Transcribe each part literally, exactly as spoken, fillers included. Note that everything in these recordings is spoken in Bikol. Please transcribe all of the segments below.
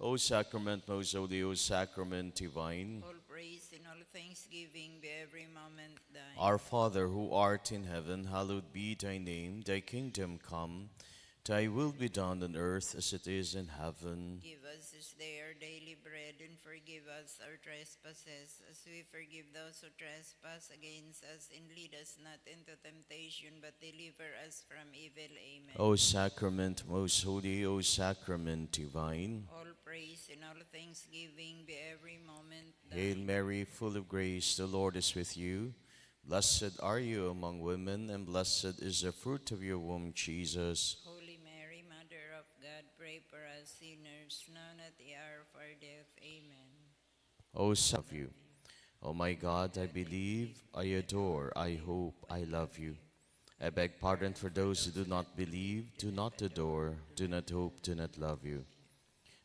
O sacrament most holy, O sacrament divine. All praise and all thanksgiving be every moment thine. Our Father, who art in heaven, hallowed be thy name. Thy kingdom come. Thy will be done on earth as it is in heaven. Give us this day our daily bread, and forgive us our trespasses, as we forgive those who trespass against us, and lead us not into temptation, but deliver us from evil. Amen. O sacrament most holy, O sacrament divine. All praise and all thanksgiving be every moment thine. Hail Mary, full of grace, the Lord is with you. Blessed are you among women, and blessed is the fruit of your womb, Jesus. Holy Mary, Mother of God, pray for us sinners, now and at the hour of our death. Amen. O Son of you. O my God, I believe, I adore, I hope, I love you. I beg pardon for those who do not believe, do not adore, do not hope, do not love you.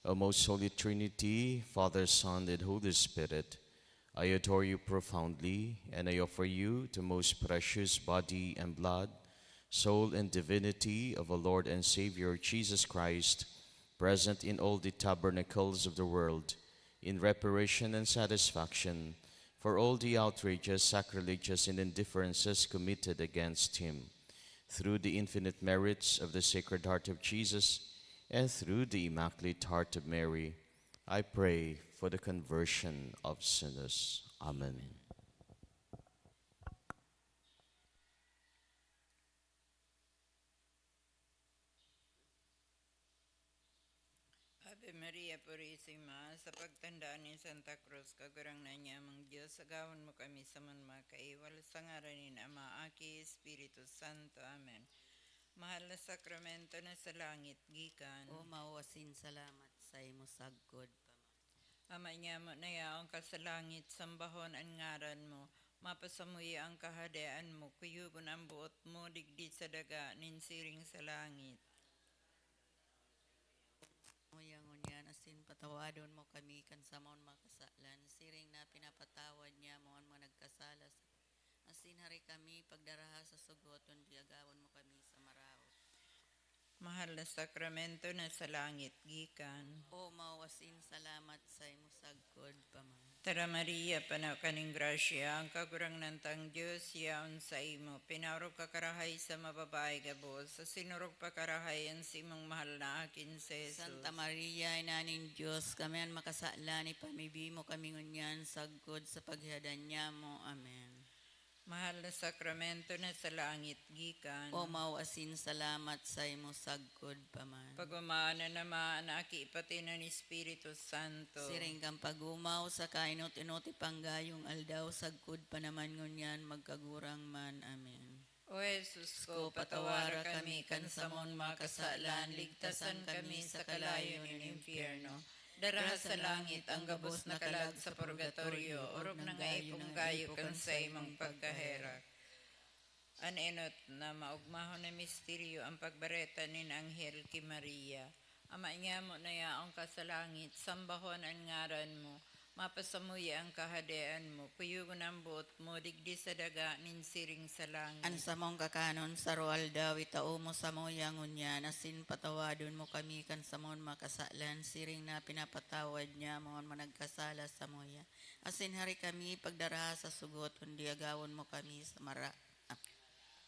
O most holy Trinity, Father, Son, and Holy Spirit, I adore you profoundly, and I offer you the most precious body and blood, soul, and divinity of our Lord and Savior Jesus Christ, present in all the tabernacles of the world, in reparation and satisfaction for all the outrages, sacrileges, and indifferences committed against him. Through the infinite merits of the Sacred Heart of Jesus and through the Immaculate Heart of Mary, I pray for the conversion of sinners. Amen. Ave Maria Purisima, sa pagtanda ni Santa Cruz, Kagurangnan niamong Diyos, agawon mo kami sa mga makaiwal, sa ngaran nin Ama, Aki, Espiritu Santo. Amen. Mahal na sakramento na sa langit gikan. O mao asin salamat saimo sagkod pa man. Ama niamo na yaon ka sa langit, sambahon an ngaran mo. Mapasamuya an kahadean mo, kuyogon an boot mo digdi sa daga nin siring sa langit. Mo yang ngunyan, asin patawadon mo kami kan samon makasalan, siring na pinapatawad niamo an mga nagkasala sa, asin hari kami pagdaraha sa sugot, kundi agawon mo kami sa maraot. Mahal na sakramento na sa langit gikan. O mao asin salamat saimo sagkod pa man. Tara Maria, pano ka nin grasya, ang Kagurangnan tang Dios yaon saimo. Pinaorog ka karahay sa mababae gabos, asin orog pa karahay an simong mahal na akin si Jesus. Santa Maria, Ina nin Dios, kami an makasalan, ipamibi mo kami ngunyan sagkod sa paghihadan niamo. Amen. Mahal na sakramento na sa langit gikan. O mao asin salamat saimo sagkod pa man. Pagmamaanan na Ama, an Aki, pati an Espiritu Santo. Siring kan pag-omaw sa kainot-inot ipanggayong aldaw, sagkod pa naman ngunyan, magkagurang man. Amen. O Jesus ko, patawara kami kan samon makasalan, ligtasan kami sa kalayo nin impyerno. Daraha sa langit ang gabos na kalag sa purgatorio, orog na nga ipunggayo kan saimong pagkaherak. An enot na maogmahon na misteryo, ang pagbareta nin anghel ki Maria. Ama niamo na yaon ka sa langit, sambahon an ngaran mo. Mapasamuya an kahadean mo, kuyogon an boot mo digdi sa daga nin siring sa langit. An samong kakanon sa aroaldaw, itao mo samuya ngunyan, asin patawadon mo kami kan samon makasalan, siring na pinapatawad niamo an mga nagkasala samuya. Asin hari kami pagdaraha sa sugot, kundi agawon mo kami sa mara.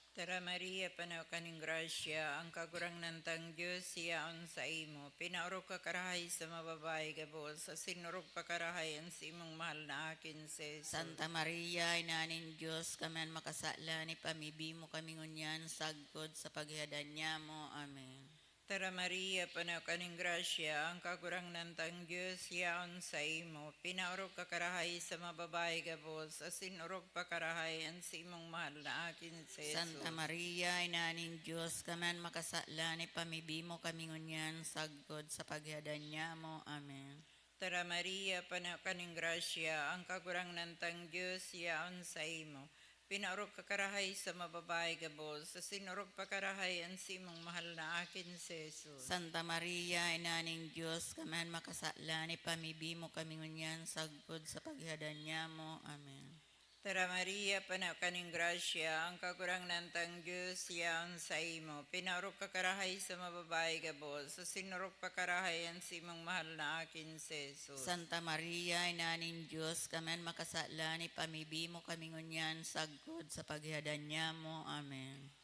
Tara Maria, pano ka nin grasya, ang Kagurangnan tang Dios yaon saimo. Pinaorog ka karahay sa mababae gabos, asin orog pa karahay an simong mahal na akin si Jesus. Santa Maria, Ina nin Dios, kami an makasalan, ipamibi mo kami ngunyan sagkod sa paghihadan niamo. Amen. Tara Maria, pano ka nin grasya, ang Kagurangnan tang Dios yaon saimo. Pinaorog ka karahay sa mababae gabos, asin orog pa karahay an simong mahal na akin si Jesus. Santa Maria, Ina nin Dios, kami an makasalan, ipamibi mo kami ngunyan sagkod sa paghihadan niamo. Amen. Tara Maria, pano ka nin grasya, ang Kagurangnan tang Dios yaon saimo. Pinaorog ka karahay sa mababae gabos, asin orog pa karahay an simong mahal na akin si Jesus. Santa Maria, Ina nin Dios, kami an makasalan, ipamibi mo kami ngunyan sagkod sa paghihadan niamo. Amen. Tara Maria, pano ka nin grasya, ang Kagurangnan tang Dios yaon saimo. Pinaorog ka karahay sa mga babayi gabos, asin orog pa karahay an simong mahal na akin si Jesus. Santa Maria, Ina nin Dios, kami an makasalan, ipamibi mo kami ngunyan sagkod sa paghihadan nyamo. Amen.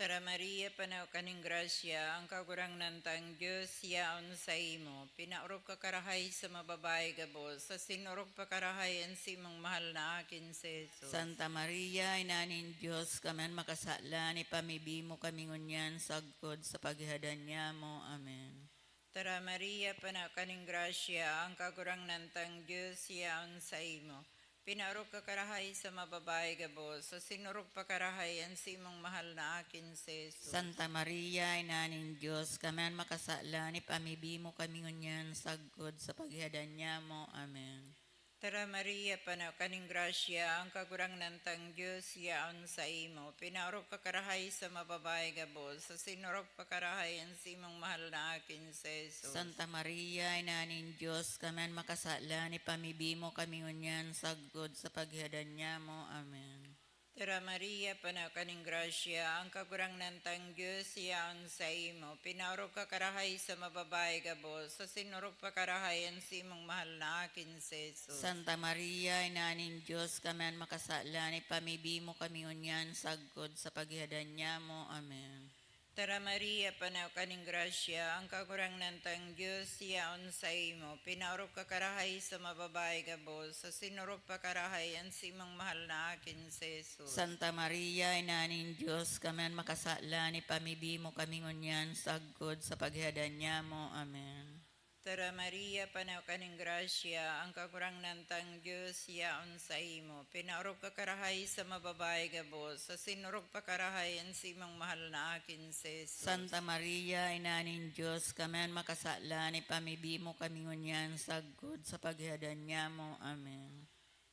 Tara Maria, pano ka nin grasya, ang Kagurangnan tang Dios yaon saimo. Pinaorog ka karahay sa mga babayi gabos, asin orog pa karahay an simong mahal na akin si Jesus. Santa Maria, Ina nin Dios, kami an makasalan, ipamibi mo kami ngunyan sagkod sa paghihadan nyamo. Amen. Tara Maria, pano ka nin grasya, ang Kagurangnan tang Dios yaon saimo. Pinaorog ka karahay sa mga babayi gabos, asin orog pa karahay an simong mahal na akin si Jesus. Santa Maria, Ina nin Dios, kami an makasalan, ipamibi mo kami ngunyan sagkod sa paghihadan nyamo. Amen. Tara Maria, pano ka nin grasya, ang Kagurangnan tang Dios yaon saimo. Pinaorog ka karahay sa mga babayi gabos, asin orog pa karahay an simong mahal na akin si Jesus. Santa Maria, Ina nin Dios, kami an makasalan, ipamibi mo kami ngunyan sagkod sa paghihadan nyamo. Amen. Tara Maria, pano ka nin grasya, ang Kagurangnan tang Dios yaon saimo. Pinaorog ka karahay sa mga babayi gabos, asin orog pa karahay an simong mahal na akin si Jesus. Santa Maria, Ina nin Dios, kami an makasalan, ipamibi mo kami ngunyan sagkod sa paghihadan nyamo. Amen. Tara Maria, pano ka nin grasya, ang Kagurangnan tang Dios yaon saimo. Pinaorog ka karahay sa mga babayi gabos, asin orog pa karahay an simong mahal na akin si Jesus. Santa Maria, Ina nin Dios, kami an makasalan, ipamibi mo kami ngunyan sagkod sa paghihadan nyamo. Amen. Tara Maria, pano ka nin grasya, ang Kagurangnan tang Dios yaon saimo. Pinaorog ka karahay sa mga babayi gabos, asin orog pa karahay an simong mahal na akin si Jesus. Santa Maria, Ina nin Dios, kami an makasalan, ipamibi mo kami ngunyan sagkod sa paghihadan nyamo. Amen.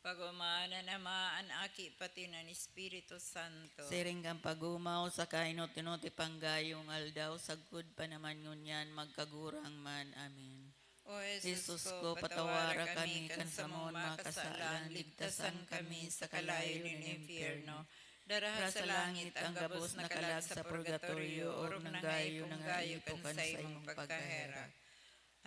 Pag-oma an Ama, an Aki, pati an Espiritu Santo. Siring kan pag-omaw, saka inot-inoti pang gayong aldaw, sagkod pa naman ngunyan, magkagurang man. Amen. O Jesus ko, patawara kami kan samong mga kasalan, ligtasan kami sa kalayo nin impyerno. Daraha sa langit ang gabos na kalag sa purgatorio, orog na gayo, na gayo kan saimong pagkaherak.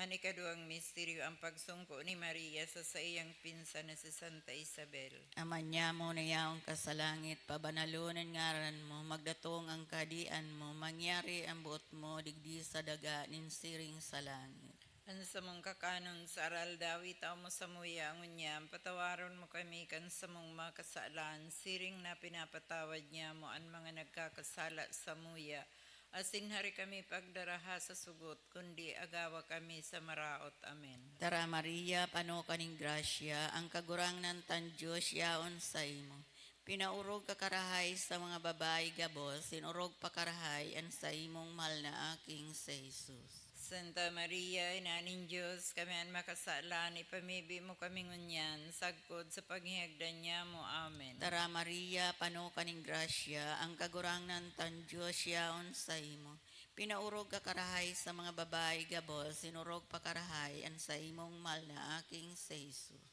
An ikaduwang misteryo, an pagsungko ni Maria sa saiyang pinsan na si Santa Isabel. Ama nyamo na yaon ka sa langit, pabanalon an ngaran mo, magdatong an kahadean mo, mangyari an boot mo digdi sa daga nin siring sa langit. An samong kakanon sa aroaldaw, itao mo samuya ngunyan, patawaron mo kami kan samong mga kasalan, siring na pinapatawad nyamo an mga nagkakasala samuya. Asin hari kami pagdaraha sa sugot, kundi agawa kami sa maraot. Amen. Tara Maria, pano ka nin grasya, ang Kagurangnan tang Dios yaon saimo. Pinaorog ka karahay sa mga babayi gabos, asin orog pa karahay an saimong mahal na aking si Jesus. Santa Maria, Ina nin Dios, kami an makasalan, ipamibi mo kami ngunyan, sagkod sa paghihagdan nyamo. Amen. Tara Maria, pano ka nin grasya, ang Kagurangnan tang Dios yaon saimo. Pinaorog ka karahay sa mga babayi gabos, asin orog pa karahay an saimong mahal na aking si Jesus.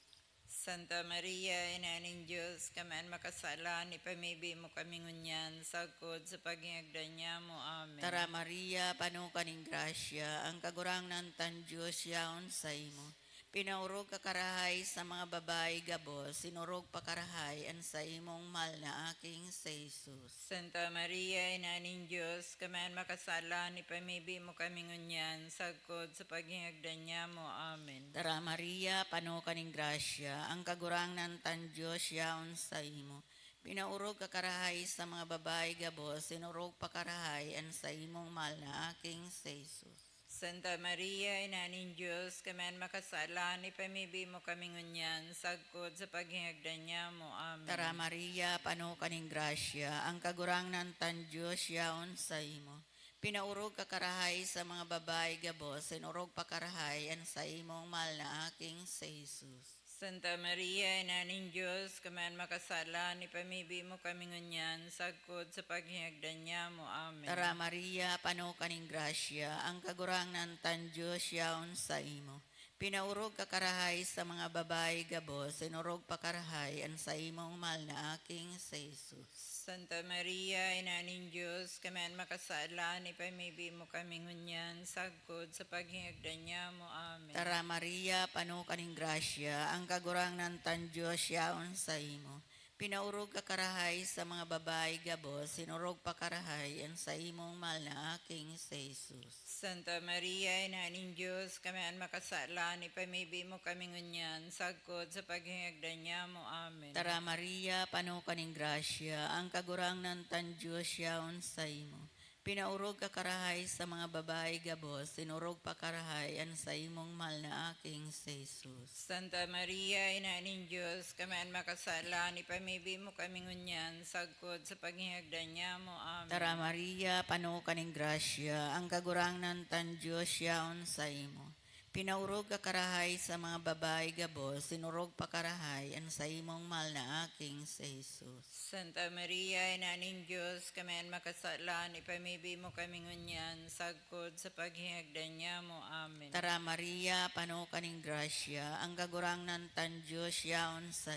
Santa Maria, Ina nin Dios, kami an makasalan, ipamibi mo kami ngunyan, sagkod sa paghihagdan nyamo. Amen. Tara Maria, pano ka nin grasya, ang Kagurangnan tang Dios yaon saimo. Pinaorog ka karahay sa mga babayi gabos, asin orog pa karahay an saimong mahal na aking si Jesus. Santa Maria, Ina nin Dios, kami an makasalan, ipamibi mo kami ngunyan, sagkod sa paghihagdan nyamo. Amen. Tara Maria, pano ka nin grasya, ang Kagurangnan tang Dios yaon saimo. Pinaorog ka karahay sa mga babayi gabos, asin orog pa karahay an saimong mahal na aking si Jesus. Santa Maria, Ina nin Dios, kami an makasalan, ipamibi mo kami ngunyan, sagkod sa paghihagdan nyamo. Amen. Tara Maria, pano ka nin grasya, ang Kagurangnan tang Dios yaon saimo. Pinaorog ka karahay sa mga babayi gabos, asin orog pa karahay an saimong mahal na aking si Jesus. Santa Maria, Ina nin Dios, kami an makasalan, ipamibi mo kami ngunyan, sagkod sa paghihagdan nyamo. Amen. Tara Maria, pano ka nin grasya, ang Kagurangnan tang Dios yaon saimo. Pinaorog ka karahay sa mga babayi gabos, inorog pa karahay an saimong mahal na aking si Jesus. Santa Maria, Ina nin Dios, kami an makasala, ipamibi mo kami ngunyan, sagkod sa paghingagdan niamo. Amen. Tara Maria, pano ka nin grasya, ang Kagurangnan tan Dios yaon saimo. Pinaorog ka karahay sa mga babayi gabos, inorog pa karahay an saimong mahal na aking si Jesus. Santa Maria, Ina nin Dios, kami an makasala, ipamibi mo kami ngunyan, sagkod sa paghingagdan niamo. Amen. Tara Maria, pano ka nin grasya, ang Kagurangnan tan Dios yaon saimo. Pinaorog ka karahay sa mga babayi gabos, inorog pa karahay an saimong mahal na aking si Jesus. Santa Maria, Ina nin Dios, kami an makasala, ipamibi mo kami ngunyan, sagkod sa paghingagdan niamo. Amen. Tara Maria, pano ka nin grasya, ang Kagurangnan tan Dios yaon saimo. Pinaorog ka karahay sa mga babayi gabos, inorog pa karahay an saimong mahal na aking si Jesus. Santa Maria, Ina nin Dios, kami an makasala, ipamibi mo kami ngunyan, sagkod sa paghingagdan niamo. Amen. Tara Maria, pano ka nin grasya, ang Kagurangnan tan Dios yaon sa